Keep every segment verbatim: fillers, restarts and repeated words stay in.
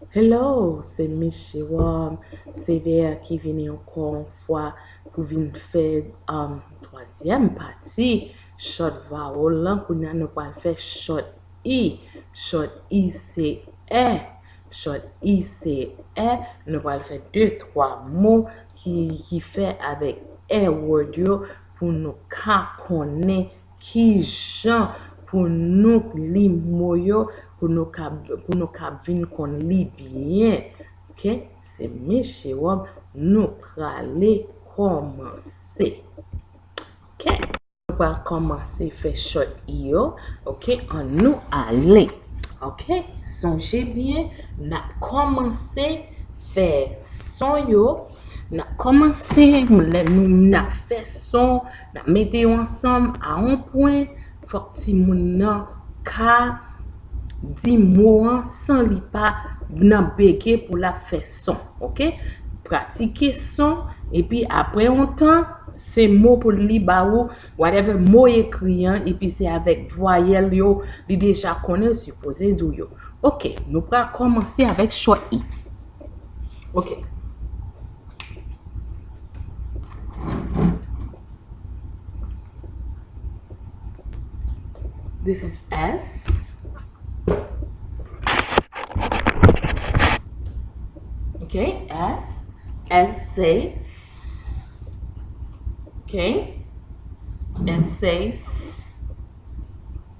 Hello, se Miss Jérôme, se Veer ki vini ankò yon fwa pou vin fè um, twazyèm pati short vowel lan. Kounye a nou pral fè short i. Short i se è. Short i se è. Nou pral fè de twa mo ki, ki fè avèk è word yo pou nou ka konnen kijan pou nou li mo yo, pou nou ka, pou nou ka vin konn li byen. Ok? Se Miss Jérôme, nou prale kòmanse. Ok? Nou pral kòmanse fè short i yo. Ok? Ann nou ale. Ok? Sonje byen, n ap kòmanse fè son yo. N ap kòmanse, lè nou n ap fè son, n ap mete yo ansanm a yon pwen, fòk timoun nan ka di mo an san li pa nan bege pou l ap fè son, ok? Pratike son, epi apre yon tan, se mo pou li ba ou, whatever mo ekri an, epi se avèk vwayèl yo, li deja konnen, l sipoze di w yo. Ok, nou pral kòmanse avèk short i. Ok. This is S. Ok, S. S se S. Ok. S se S.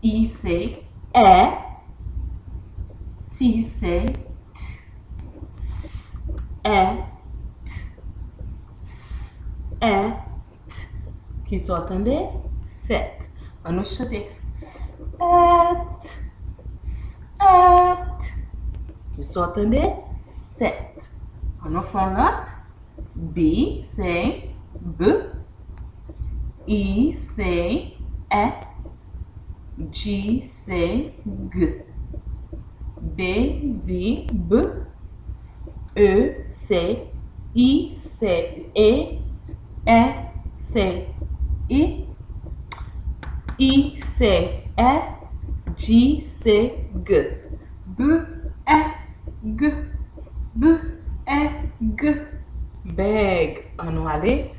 I se è. T se T. S, è, T. S, è, T. Kisa w tande? Sèt. Ann nou chante. Sèt, sèt. Kisa w tande? Sèt. Ann nou fè yon lòt. B se B. I se è. G se G. B di B. E se I se E. È se I. I se è. G se G. B è G. B è G. Bèg. Ann nou ale.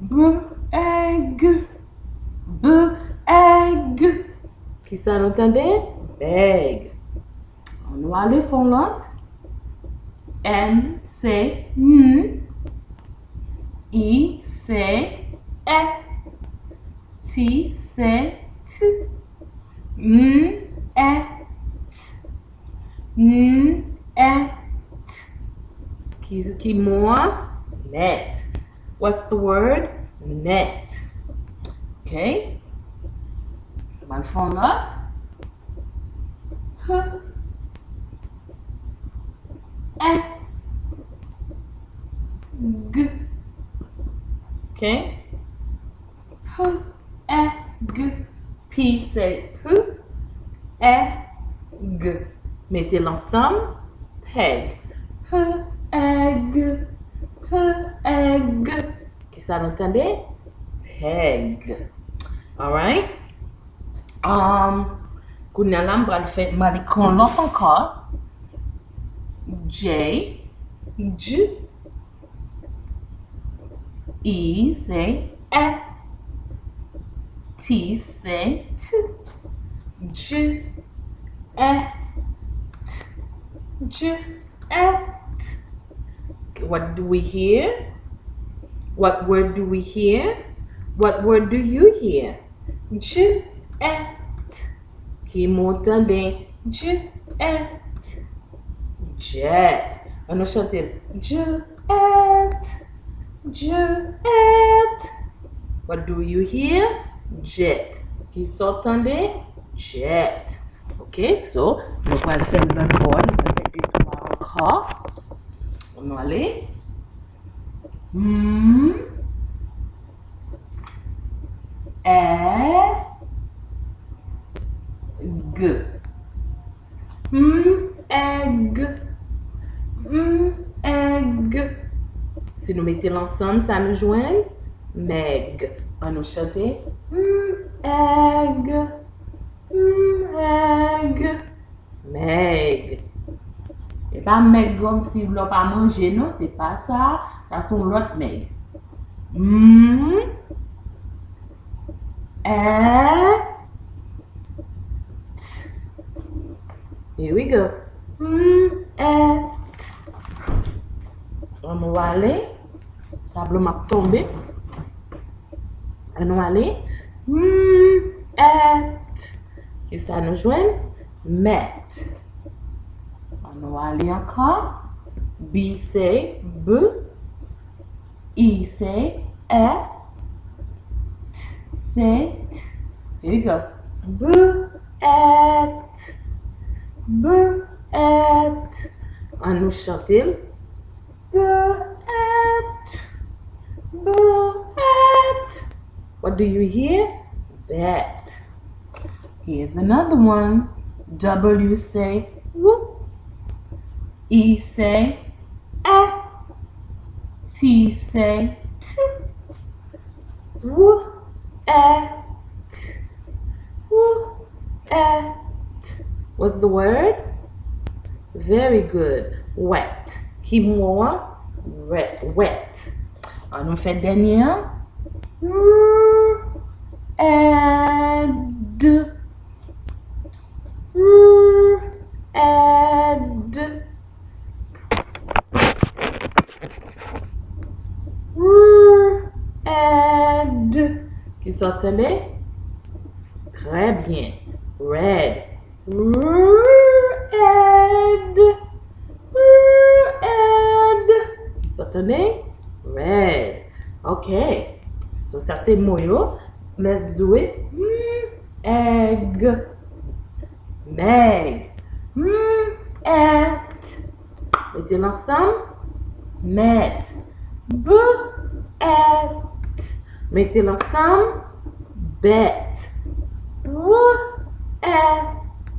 B è G. B è G. Kisa nou tande? Bèg. Ann nou ale fè yon lòt. N se N. I se è. T se T. N è T. N è T. Ki, ki mo an? Nèt. What's the word? Nèt. Ok? Mwen fè yon lòt. H è G. Ok? H è G. P se P è G. Mete l ansanm. Pèg. P è G. P è G. Kisa nou tande? Pèg. Alright? Um, kounye a la, m pral fè, m ale kon lòt ankò. J, J. I se è. T se T. J è T. J è T. What do we hear? What word do we hear? What word do you hear? J è T. Ki mo w tande? J è T. Jet. Ann nou chante l. J è T. J è T. What do you hear? Jet. Kisa w tande? Jet. Ok, so, nou pral fè l lòt bò, nou pral fè de twa ankò. Ann nou ale. M, è, g. M, è, g. M, è, g. Si nou mete l ansanm, sa nou jwenn? Mèg. Ann nou chante. M, è, g. M, è, g. Mèg. Se pa mèg kòmsi lè w pa manje, non, se pa sa. Sa se yon lòt mèg. M, è, t. Here we go. M, è, t. Ann nou ale. Tablo m ap tonbe. Ann nou ale. M, è, t. Kisa nou jwenn? Mèt. Ann nou ale ankò. B se b. E se è. T se t. Here we go. B, è, t. B, è, t. Ann nou chante l. B, è, t. B, è, t. What do you hear? Bat. Here's another one. W se w. E se è. T se t. W, è, t. W, è, t. What's the word? Very good. Wet. Ki mo an? Wet. Wet. Ann nou fè dènye an. R, è, d. R, è, d. R, è, d. Kisa w tande? Trè byen. Red. R, è, d. R, è, d. Kisa w tande? Red. Ok. So, sa se mo yo. Let's do it. M, è, g. Mèg. M, è, t. Mete l ansanm. Mèt. B, è, t. Mete l ansanm. Bèt. W, è,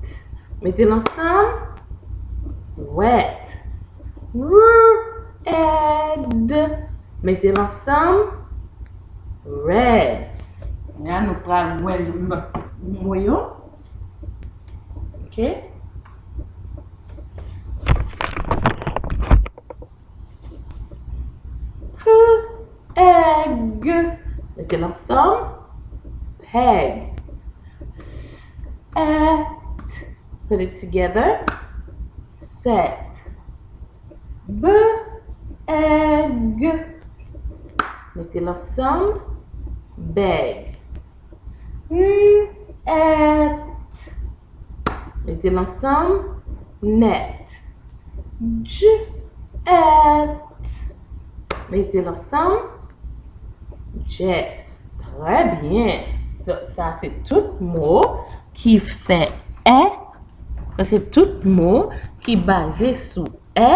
t. Mete l ansanm. Wèt. R, è, d. Mete l ansanm. Rèd. Kounye a nou pral wè lòt mo yo. Ok. P, è, g. Mete l ansanm. Pèg. S, è, t. Put it together. Sèt. B, è, g. Mete l ansanm. Bèg. N, è, t. Mete l ansanm. Nèt. J, è, t. Mete l ansanm. Jèt. Trè byen. Sa, sa se tout mo ki fè è. Sa se tout mo ki baze sou è.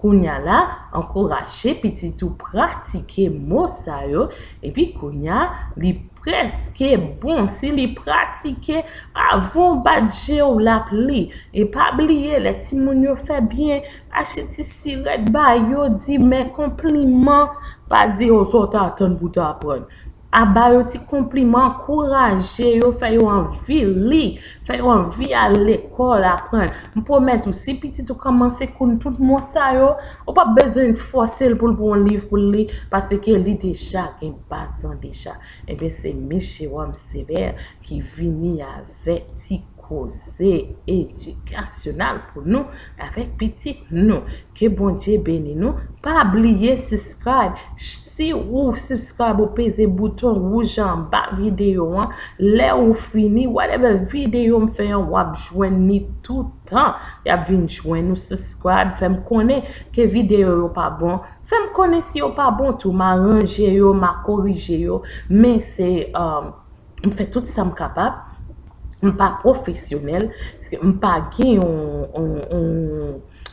Kounye a la, ankouraje pitit ou pratike mo sa yo. Epi kounye a, li prèske bon. Si li pratike, avan w bat je w, l ap li. E pa bliye, lè timoun yo fè byen, achte ti sirèt ba yo, di men konpliman, pa di, "O, sa w t atann pou w t aprann." A ba yo ti konpliman, ankouraje yo, fè yo anvi li, fè yo anvi al lekòl, aprann. M pwomèt ou, si pitit ou kòmanse konn tout mo sa yo, ou p ap bezwen fòse l pou l pran yon liv pou l li, paske li deja gen baz lan deja. Ebyen, se Miss Jérôme Sévère ki vini avèk ti koze edikasyonal pou nou avèk pitit nou. Ke Bondye beni nou. Pa bliye subscribe. Si ou subscribe, ou peze bouton wouj anba videyo an. Lè ou fini, whatever videyo m fè an, w ap jwenn li toutan. Y ap vin jwenn ou, subscribe. Fè m konnen ke videyo yo pa bon. Fè m konnen si yo pa bon tou. M aranje yo, m a korije yo. Men se, um, m fè tout sa m kapab. M pa pwofesyonèl. M pa gen yon, yon, yon,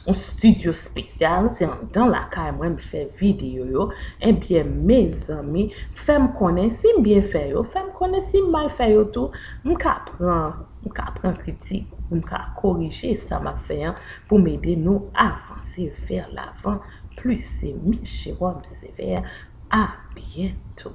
yon estidyo espesyal. Se anndan lakay mwen m fè videyo yo. Ebyen, mezanmi, fè m konnen si m byen fè yo. Fè m konnen si m mal fè yo tou. M ka pran, m ka pran kritik. M ka korije sa m ap fè an pou m ede nou avanse vers l'avant. Plis se Miss Jérôme Sévère. A byento.